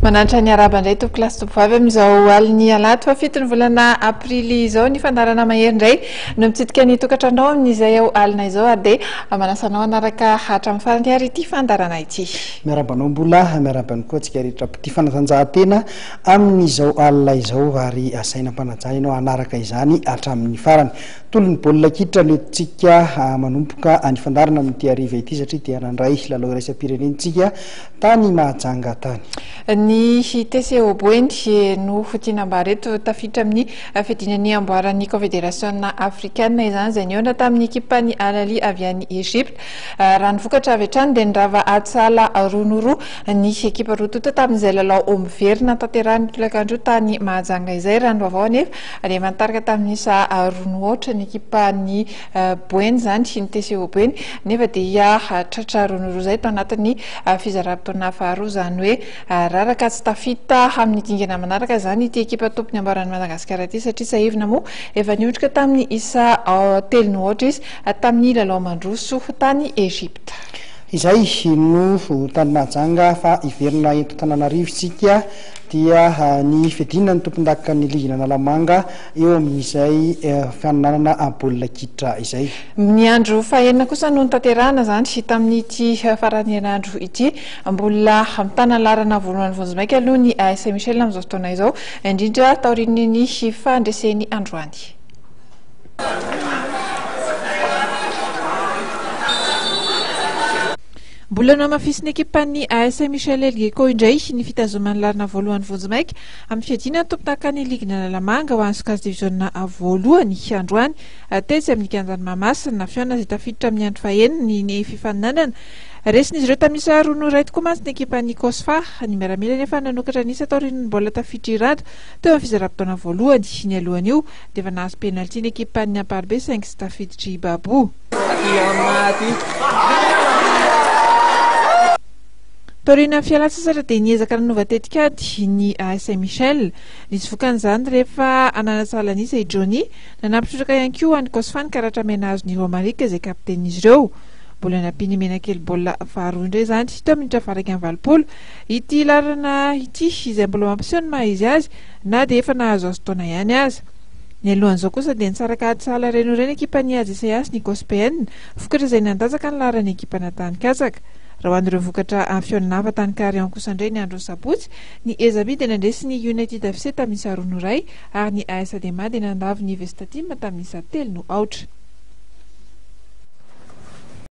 Mananatra ny arahaba indray tompokolahy sy tompovavy amin'izao alin'ny alahady fahafiton'ny volana aprily izao. Ny fandaharana mahery indray no mitsidika ny tokantranao amin'izay ao alina izao ary dia manasa anao hanaraka hatramin'ny farany ary ity fandaharana ity. Miarahaba anao Mbola, miarahaba ihany koa antsika rehetra mpitia fanatanjahantena amin'izao alina izao ary asaina am-panajana ianao hanaraka izany hatramin'ny farany. Tolon'ny baolina kitra no entintsika manomboka ny fandaharana amin'ity hariva ity satria dia nandray lalao iraisam-pirenena isika tany Mahajanga tany. Ny TCO Boeny no tiana ambara eto, tafiditra amin'ny fiadiana ny amboaran'ny Kaonfederasiona Afrikana izany izay nihaona tamin'ny ekipan'ny Al Ahly avy any Egypta. Raha ny vokatra avy hatrany dia nirava ady sahala 2-2 ny ekipa roa tonta tamin'izay lalao miverina tanterahin'ny tolakandro tany Mahajanga izay. Raha ny vaovao anefa dia efa nitarika tamin'ny isa roa no aotra ny ekipan'ny Boeny izany, ny TCO Boeny, nefa dia tratra 2-2 izay tao anatin'ny fizaram-potoana faharoa, izany hoe raraka tsy tafita amin'ny dingana manaraka izany ity ekipa tompon'ny amboaran'i Madagasikara ity satria tsiahivina moa efa niondrika tamin'ny isa 3-0 izy tamin'ny lalao mandroso tany Egypta. Izay no tany Mahajanga fa hiverina eto Antananarivo isika dia ny fiadiana ny tompondakan'ny ligin'Analamanga eo amin'izay fifaninanana baolina kitra izay. Ny andro fahenina kosa no notanterahana izany tamin'ity faran'ny herinandro ity. Mbola mitana ny laharana voalohany vonjimaika aloha ny AS Michel amin'izao fotoana izao, indrindra taorian'ny fandreseny androany. Mbola nohamafisin'ny ekipan'ny AS Michel El Gecko indray ny fitazoman'ny laharana voalohany vonjimaika amin'ny fiadiana ny tompondakan'ny ligin'Analamanga ho an'ny sokajy diviziona voalohany androany tetsy amin'ny kianjan'i Mahamasina. Fihaonana izay tafiditra amin'ny andro fahenina ny fifaninanana. Resin'izy ireo tamin'ny isa 2-1 tokoa mantsy ny ekipan'ny Cosfa. Ny miaramila anefa nanokatra ny isa taorian'ny baolina tafiditr'i Rado teo amin'ny fizaram-potoana voalohany. Nialohan'io dia efa nahazo penalty ny ekipan'ny Amparibe saingy tsy tafiditr'i Babou. Taorian'ny fialan-tsasatra dia niezaka nanova tetikady ny AS Michel. Nisy vokany izany rehefa nanatsahala an'isa i Johnny. Nanampy trotraka ihany koa an'i Cosfa ny karatra mena azon'i Romaric izay kapitenin'izy ireo. Mbola nampian'i Menakely baolina faharoa indray izany teo amin'ny minitra faha-81. Ity laharana ity izay mbola mampiseho ny maha izy azy na dia efa nahazoazo taona ihany aza. Nialohan'izao kosa dia nisaraka ady sahala reny ekipan'ny AJCA sy ny Cospn, vokatra izay nandatsaka ny laharan'ny ekipan'Antanikatsaka. Raha ho an'ireo vokatra fihaonana hafa tany Carion kosa indray ny andron'ny sabotsy, ny Ezabi dia nandresy ny United FC tamin'ny isa 2-1 ary ny AS Adema dia nandavo ny Vestatim tamin'ny isa 3-0.